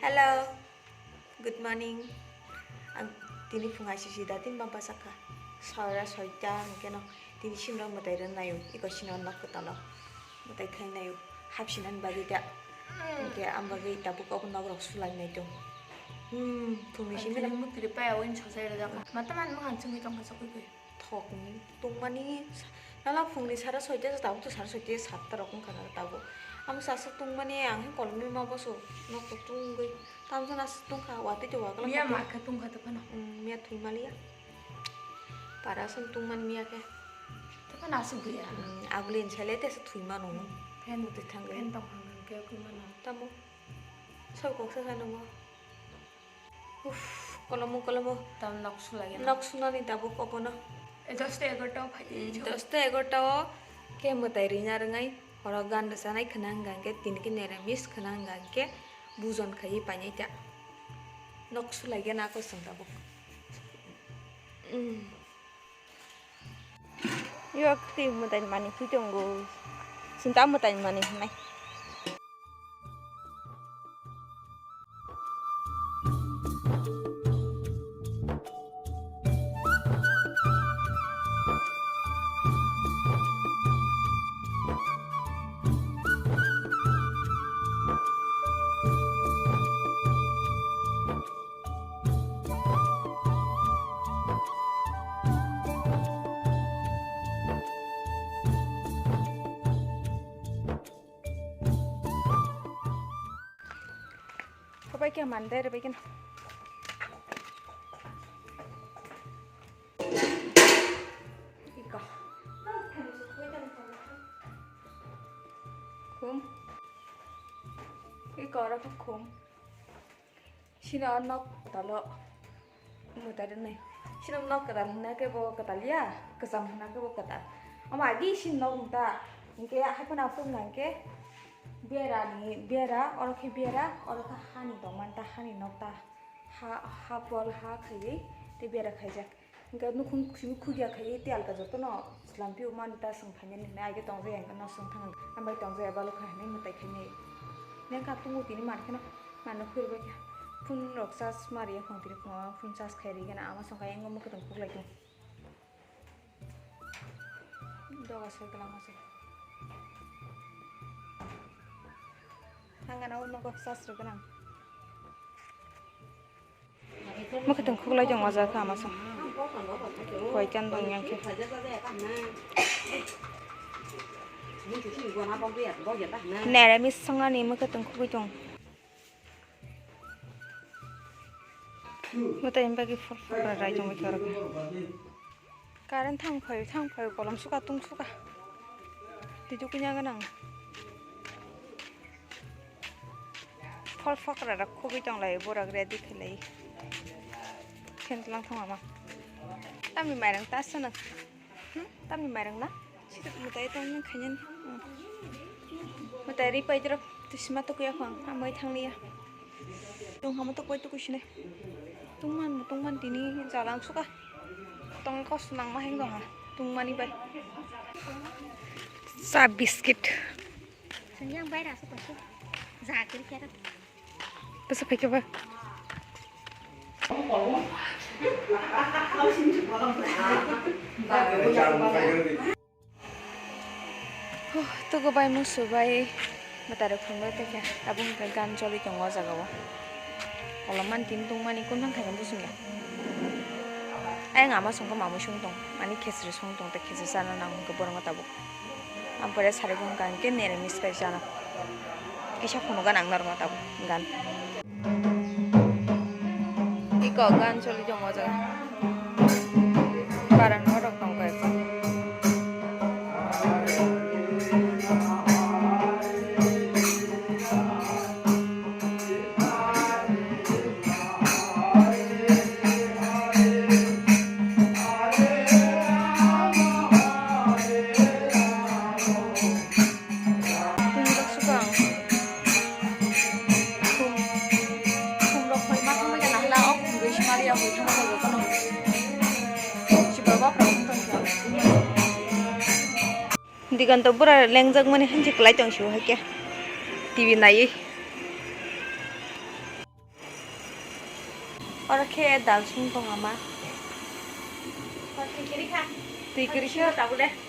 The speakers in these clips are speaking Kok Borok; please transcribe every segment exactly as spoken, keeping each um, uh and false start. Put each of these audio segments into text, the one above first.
Hello, good morning. Ang tini phung aisisi da tin bamba sakha. Sora soita hwnkhe no tini sinrok mwtai rwna naio. Iko sino nok kwtalo mwtai khai naio. Hapsinani bagwi da. Hwnkhe ang bagwi tabuk obo nok rok sulai nai tong. Hmm, phungni simi. Tini mukti paya win sosai rwjak. Mata man muhan chungwi tongkha sokwi koi. Thokni tungmani sa-, nala phungni sara soita tabuk to sara soita satta rok wngkha na tabuk. Amo sasa tungmani ang he kolomni ma boso nok to tungwi. Tamsa nasa tungkha watwi to wagla. Miya ma kha tungkha to phano. Hmm, miya thwi maliya. Para song tungman miya khe. To phano asuk gwiya. Hmm, agulin sele te sa thwi mano. Phen twi thangwi. Phen tong phang khe kwi mano. Tamo. Sab kok sa sa namo. Uff, kolomo, kolomo. Tam nok sulai ya. Nok sunani tabuk obono. E, dosta egarta o phai. Hmm, dosta egarta o khe mwtai rina rwngai. Horo gan rwchanai khwna hwnkha hwnkhe, tini khe neramis khwna hwnkha hwnkhe, bujon khaiwi painai ta. Nok sulai gana kosong tabuk. Hmm. Yo, khe mwtai manwi phui tongo. Sinta mwtai manwi hwnai. Kobai khe mande re bai khe na. Ika. Khum. Ika ora khum. Sini o nok talo. Mwtai rwnai. Sini nok kwtal hwnna khe bo kwtal ya, kwcham hwnna khe bo kwtal. Omo agi sini nok wng ta, hinkhe haphano aphuru wngkha hinkhe bera ni, bera, oro khe bera, oro khe hani tongmani ta, hani nok ta, ha, ha pol, ha khaiwi tei bera khaijak. Hinkhe nukhung simi khugya khaiwi tei alka jotono swlam phiyok mani ta, swng phainani hwnwi aigwi tongjaya, hinkhe no swng thang, hambai tongjaya, balokha hinwi mwtai khainai. Neng kha tungo tini man kheno, manno khurbai kha. Phone rok charge ma riya khong tini phungo, phone charge khai rigena ama songkha yango mwkhwtwng khuklai tong. Doga soi kwlangma se. Hangana o nogo sasro gwnang. Mwkhwtwng khuklai tong o jaga kha ama song. Koi chan tong yang khe. Nere mis songani mwkhwtwng khugwi tong. Mwtai bagwi phol phokra rai tongwi khe oro khe. Current thang phaio, thang phaio, kolom suka, tung suka. Twi tukuna gwnang. Phol phokra rok khugwi tong lai, borok ready khe lai. Phen tlang thang ama. Tamni mairang ta sana. Hmm, tamni mairang na? Sita mwtai tong nang khainani. Hmm. Mwtai ri pai drop, twi sima tukuya khong, amai thang liya. Tong hamo tuk pai tuku sini. Tungman, tungman tini jalang suka. Tong kos nang ma heng ha. Tungmani bai. Sa biscuit. Senjang bai rasa pasi. Zakir kera. Bwsa phaikhe ba. Huh, tugo bai musu bai mwtai rok phunukbai paikha. Tabuk hwnkhe gan choli tongo o jaga o. Kolom mani tini tongmani kung thang khaina bujongya. Ayang ama songkha mamui song tong, ani khesri song tong tei khesri chana nang hwnkhe borokno tabuk. Ampore sari hwnkha hwnkhe nere miss kai chana. Kisa phunukgana ang norokno tabuk gan. Iko gan choli tongo o jaga. Baran norok tongkha ekho. Tini rok suka ang. Khum, khum rok hoi ma thangbai kana hla, o khum roi sima ria hoi thangbai rok ano. Sibar bap rok wng tong kha. Diganto bura lengjak mani hansi kwlai tong sio hai khe. T V naiwi. Oro khe dal song tong ama. Twi kwrwi kha.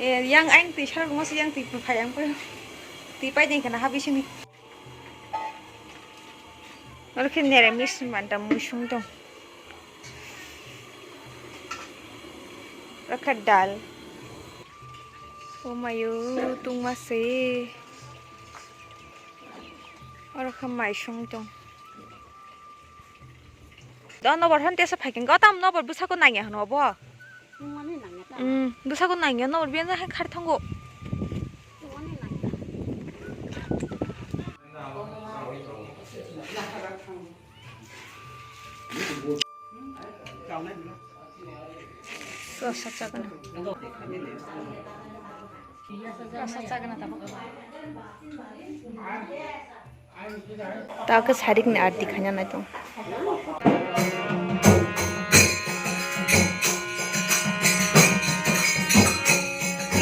Eh, yang aing twi sarok masa yang twi phai ang poi. Twi pai ding khana habi sini. Oro khe nere mis manta mui song tong. Oro khe dal. O mayo tungma se. Oro khe mai song tong. Do nobor hon tesa phaikin go tam nobor bwsako nangya hwno obo. Nungmani nangya ta. Hmm, bwsako nangya nobor biyan hai khar thango. Nungmani nangya. Sosa chakana. Sosa chakana tabuk. Ta khe sarik ni arti khaina nai tong.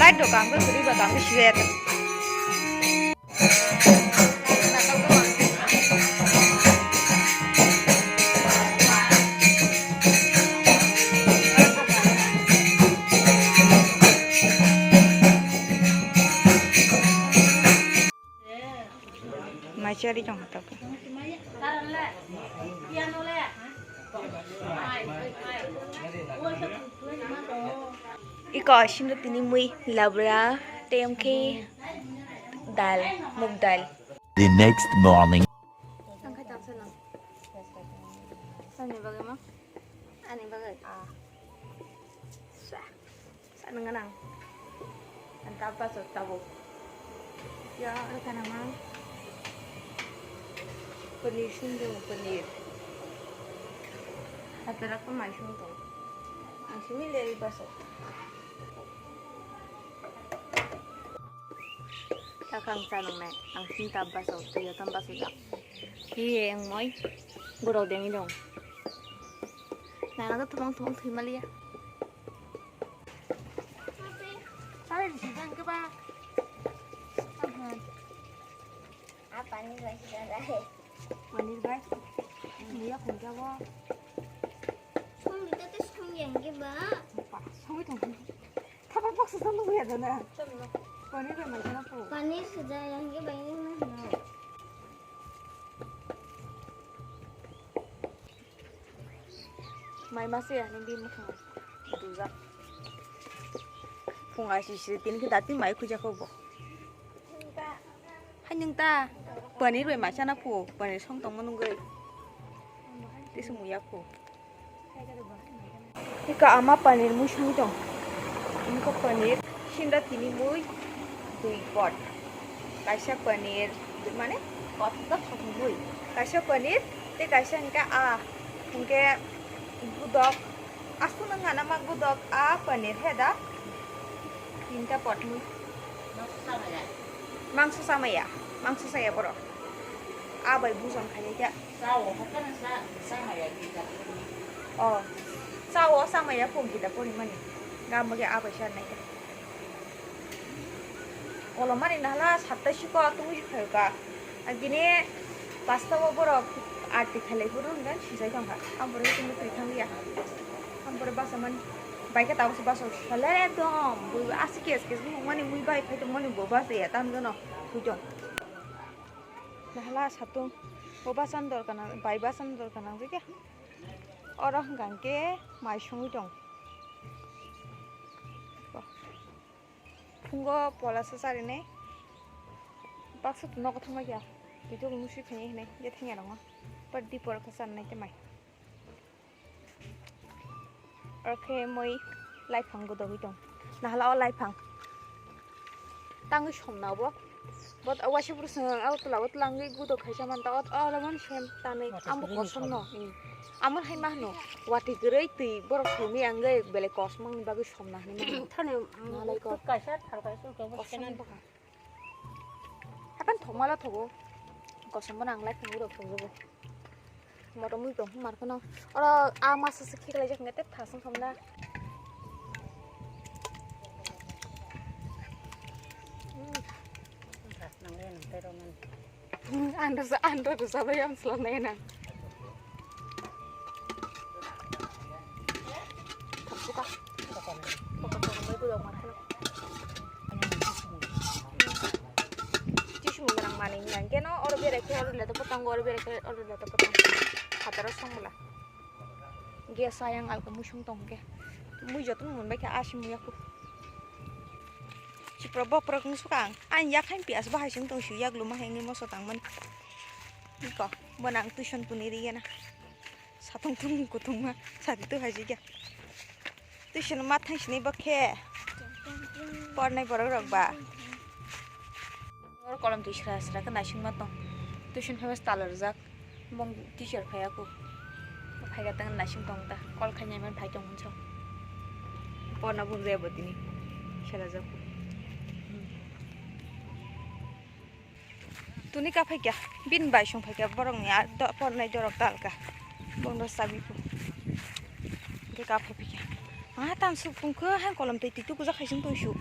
Light do kang khe kwrwi ba kang khe sibet. Mai chari tong hatok. Iko asin ro tini mui labra tem khe dal, muk dal. The next morning. Ani bagwi ma? Ani bagwi. Ah. Sa. Sa nang nang. Ang tapas o tabo. Ya, oro kana ma? Paneer sing dong, paneer. Hatarak pa mai sing dong. Ang simi le paso. Takang sa nang nai. Ang sing tapas o, tuyo tam paso ya. Hiye ang moi. Gurau demi dong. Nana to thumang thumang thui maliya. Sari di sini ke ba? Aha. Apa ni ba sih dah? Paneer ba. Muya khum kya ba? Khum di ta tes khum yang ke ba? Pa, sami thong. Thapa paksa sa lu ya dana. Paneer ba mai sana po. Paneer sa ja yang ke ba ini na. Mai masa ya, nini mukhang dujak. Phung aisi si, tini khe dati mai khujak kho bo. Hai nwng ta, paneer bai mai chana phu, paneer song tongma nungwi. Tei se muya phu. Ika ama paneer mui songwi tong. Iko paneer sinda tini mui dui pot. Kaisa paneer mane pot da thok mui. Kaisa paneer tei kaisa hingke a hingke gudok. Aswk nang gana ma gudok a paneer he da. Tinta pot mui. Mangso samaya. Mangso saya borok. A bai bujon khaye kya. Sao, hakana sa, sa maya kita. Oh. Sao, sa maya pun kita pun mani. Gam bagi apa sih naik? Kalau mani nahla sabta siko tunggu juga ka. Agini pasta wo borok arti khalai pun kan sisai tongka. Ampore tunggu tui thang ya. Ampore basa mani. Baik tahu sebab so. Kalau ekdom, bu asik es kes mani mui baik itu mani bu basa ya tam jono. Tujon. Nahla satung. Bo basan dor kanang, bai basan dor kanang jikya. Oro hwnkha hwnkhe mai songwi tong. Phungo pola sa charinai. Baksa to nogo thangma kya. Twitok musi khainai hinai je thangya rongma. Par dipor kha chanai te mai. Oro khe moi laiphang godogwi tong. Nahla o laiphang. Tangwi somna obo. Bot waisa bwrwi swngo o tola o twlangwi godok khaisa manta o, o lamani sem tanwi. Watwi ambo kwrwini kosom no. Somna. Hmm. Amo hai ma hwno. Watwi kwrwi twi borok somwi ang belai kosom mangni bagwi somna hinwi mano. Thani, mm, nalai kok. Tuk kaisa, thal kaisa, uk kaisa, kosom sena. Bwkha. Hakan thokmala thogo. Kosom bono ang lai phungu rok thokjogo. Motom mui tong mar kono. Oro a masa se khiklai jak nete thasung khamna. Ando sa, ando sa bayam slo nena. Tisumung gwnang manwi hwnka hwnkhe no oro berai khe oro le to pwtango, oro berai khe oro le to pwtango. Phataro song bwla. Gas ayang alka muisung tong hwnkhe. Mui jotono mun bai khe asi mui yaku. Chipra bopra kung sukha ang. Ang yak hain piyas bahai sung tong su yak luma haini moso tangmani. Iko, bo nang tuition tuni ri gena. Satong tung kutung ma, sati tu haji kya. Tuition ma thang sini bakhe. Pornai borok rok ba. Or kolom twi sra sra khe naising ma tong. Tuition phaima tala rwjak. Bong teacher phai aku. Phai ga tang naising tong ta. Call khai nai man phai tong hunso. Porna bung jaya botini. Sela jak. Tuni ka phai kya. Bin bai sung phai kya borok ni a do pornai dorok tal ka. Bong do sabi ku. Ke ka phai kya. Ah tan suk tong khe han kolom twi twi tu kuja khai sung tong su.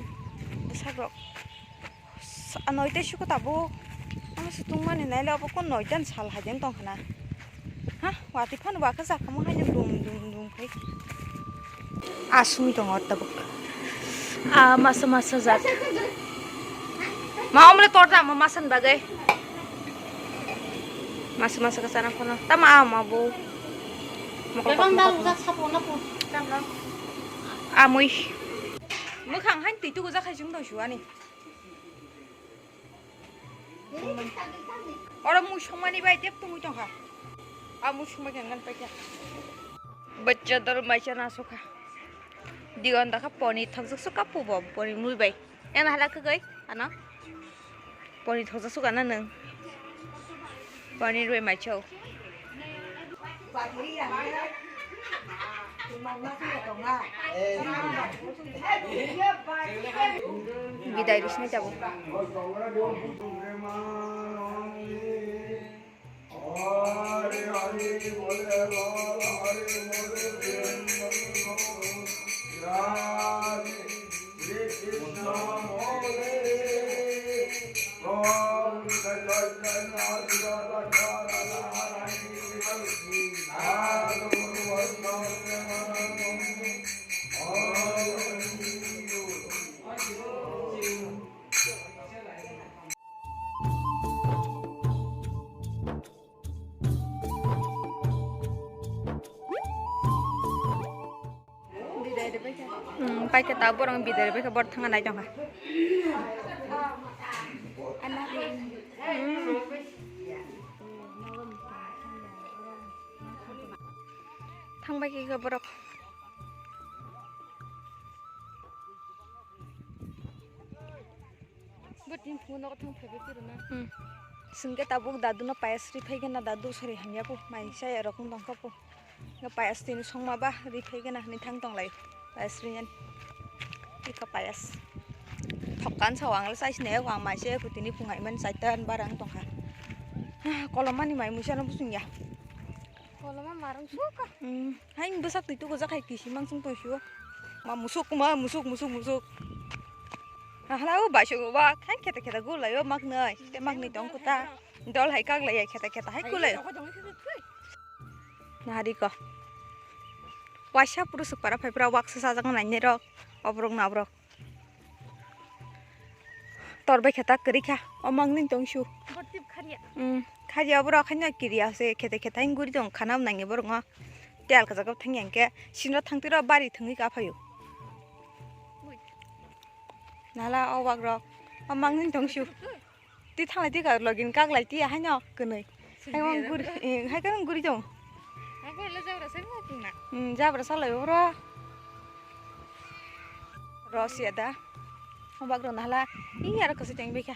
Bwsak rok. Sa-, noita suku tabuk. Ang sutung mani naile obo kon noita ni sal hai den tong khna. Ha, wati phano ba khe sakamo hai dum dum dum khai. Asumi tongo tabuk. A masa masa jat. Ma omle torta mo masan bagai. Masa masa ka sana kono. Tama ama bo. Mokol Bebang kok dal mokol. Ujak sapo na po. Amui. Mukhang hain twi tu ujak hai sung dong suani. Oro mui songmani bai tep tongwi tongkha. A mui songmai khe ngan paikha. Bachcha dor maisa na sokha. Digon dakha poni thokjak sokha pubo poni mui bai. Yang hala kagoi ano. Poni thokjak sokha na nung. Poni roi maichau. Bidai risini tabuk. Hmm, paikhe ta borok bidai rwbaikhe borok thangna nai tongkha. Hmm. Thangbai khe borok. Bo tin phungo nogo thang phaibai tiro na. Hmm. Singke tabuk dadu no payas ri phai gana dadu sori hamya po mai saya rok wng tong kha po. Nga payas tini songma ba ri phai gana hwnwi thang tong lai payas ri nani. Ika payas. Thokkan sa wang le sai sine wang mai se ko tini phung ai man sai tan barang tong kha. Ah, kolom mani mai muisa no busung ya. Koloma marang suka. Hmm. Hai bwsak twi tugo jak hai kisi mang sung tong sio. Ma musuk ma musuk musuk musuk. Ahla o bai sung ba khan kheta kheta gulai o mak nai. Te mak ni tong kuta. Dol hai kak lai kheta kheta hai kulai. Nahari ko. Waisa puru suk para phai pura wak sa sajak nai ne rok. Obrok na obrok. Tor bai khe ta kwrwi kha, o mangni tong su. Bortip kharya. Hmm, kharya borok haino kiriya se khete khete haino guri tong khana nang borok ngo. Tel kajak thang yang khe sinro thang tiro bari thangwi ka phaio. Ui. Nala o wak rok, o mangni tong su. Ti thanglai ti ka login kak lai ti haino kwnwi. Hai mang guri, eh, hai khe guri tong. Hai khe le jabra sai ma tong na. Hmm, jabra salai oro. Ro siya da. Hobak ro nahla. Ih, aro kasi teng beka.